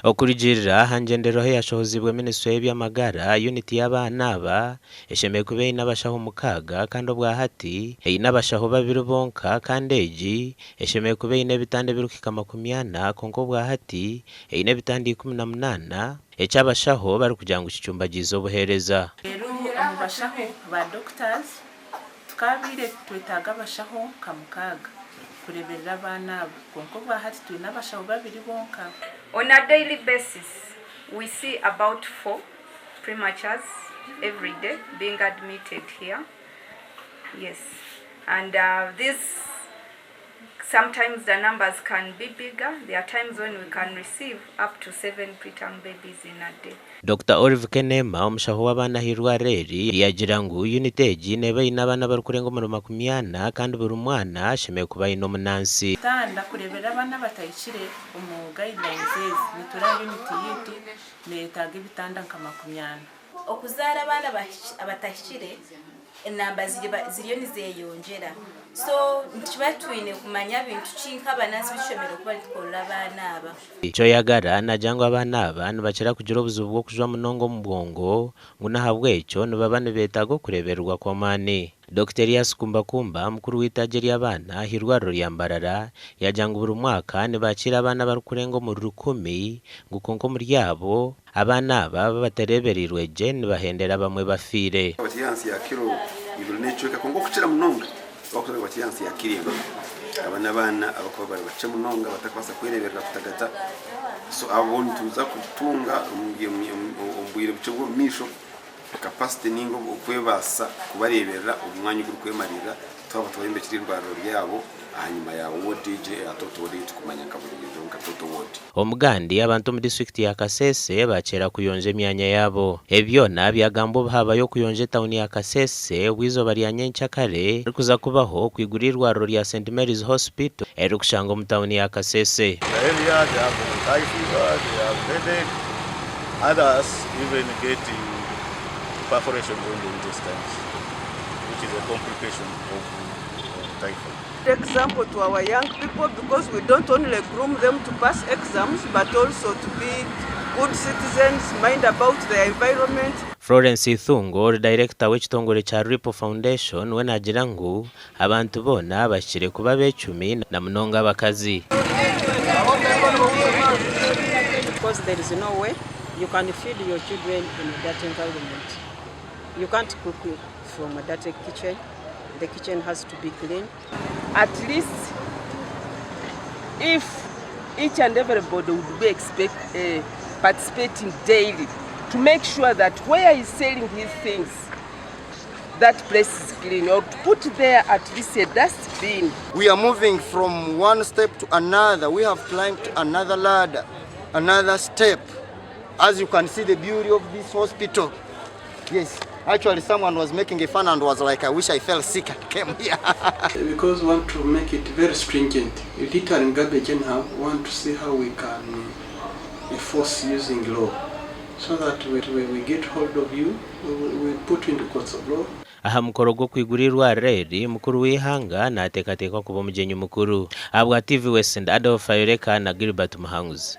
Okurugiirira aha ngyendererwaho eyashohoziibwe minisitule y'eby'amagara, yuniti y'abaana aba eshemereire kuba eine abashaho mukaaga kandi obwa hati eine abashaho babiri bonka kandi egi eshemereire kuba eine ebitanda ebirikuhika 40 kwonka obwa hati eine ebitanda 18 eki abashaho barikugira ngu kicumbagiize obuheereza. Reero omu bashaho ba doctors Tukaabaire twetaaga abashaho nka mukaaga kureeberera abaana aba, kwonka obwahati twine abashaho babiri bonka. On a daily basis, we see about four prematures every day being admitted here, yes and these Sometimes the numbers can be bigger, there are times when we can receive up to seven preterm babies in a day. Dokita Olive Kenema, omushaho w'abaana ah'eirwariro eri, yaagira ngu yuniti egi neeba eine abaana abarikurenga omuri 40 kandi buri mwana ashemereire kuba aine omunansi. Tanda kureeberera abaana abatahikire omu guidelines ezi, nitureba yuniti yaitu neyetaaga ebitanda nka 40. Okuzaara abaana abatahikire enamba ziriyo nizeyongyera so nituba twine kumanya bintu ki nk'abanansi ebi tushemereire kuba nitukorera abaana aba. Kyoyagara naagira ngu abaana aba nibakira kugira obuzibu bw'okujwa munonga omu bwongo ngu n'ahabw'ekyo nibaba nibeetaaga okureebererwa kw'amaani. Dokita Erias Kumbakumba, mukuru w'eitaagi ery'abaana ah'eirwariro rya Mbarara yaagira ngu buri mwaka nibakiira abaana abarikurenga omuri rukumi ngu kwonka omuri abo Abaana aba abatareebereirwe gye nibahendera abamwe bafiire. Bakiri ahansi ya kiro ibiri n'ekicweka kwonka okukira munonga abarikureebeka bakiri ahansi ya kiro emwe. Aba n'abaana abarikuba bari bakye munonga batarikubaasa kwereeberera kutagata so abo nituza kutunga omu bwire bukye bw'omu maisho capacity ninga okwebaasa kubareeberera omu mwanya ogurikwemariirira twaba twayombekire eirwariro ryabo ahanyima ya ward egi eya Toto ward ei turikumanya nka buriijo nka Toto ward. Omugandi, abantu omu disiturikiti ya Kasese bakyera kuyonja emyanya yaabo. Ebi byona byagambwa obu habayo okuyonja etawuni ya Kasese obw'eizooba rya nyenkyakare erikuza kubaho okwigura eirwariro rya St Mary's Hospital eririkushangwa omu tawuni ya Kasese. Diarrhea, they have high fever, they have headache, others even get perforations on the intestines, which is a complication of typhoid. Example to our young people because we don't only groom them to pass exams but also to be good citizens, mind about their environment. Florence Ithungo ori dayirekita w'ekitongore kya Ripple Foundation we naagira ngu abantu boona bahikire kuba abeecumi na munonga abakazi. Because there is no way you can feed your children in a dirty environment. You can't cook from a dirty kitchen. The kitchen has to be clean. At least if each and everybody would be expect, participating daily to make sure that where he's selling his things, that place is clean, or to put there at least a dustbin. We are moving from one step to another. We have climbed another ladder, another step. As you can see, the beauty of this hospital. Yes, actually someone was making a fun and was like, I wish I fell sick and came here. Because we want to make it very stringent. Littering garbage anyhow, we want to see how we can enforce using law so that we, we, we get hold of you, we, we put you in the courts of law. Aha mukoro gw'okwigura eirwariro eri, mukuru w'eihanga naateekateekwa kuba omugyenyi mukuru. Ahabwa TV West ndi Adolf Ayoreka na Gilbert Muhanguzi.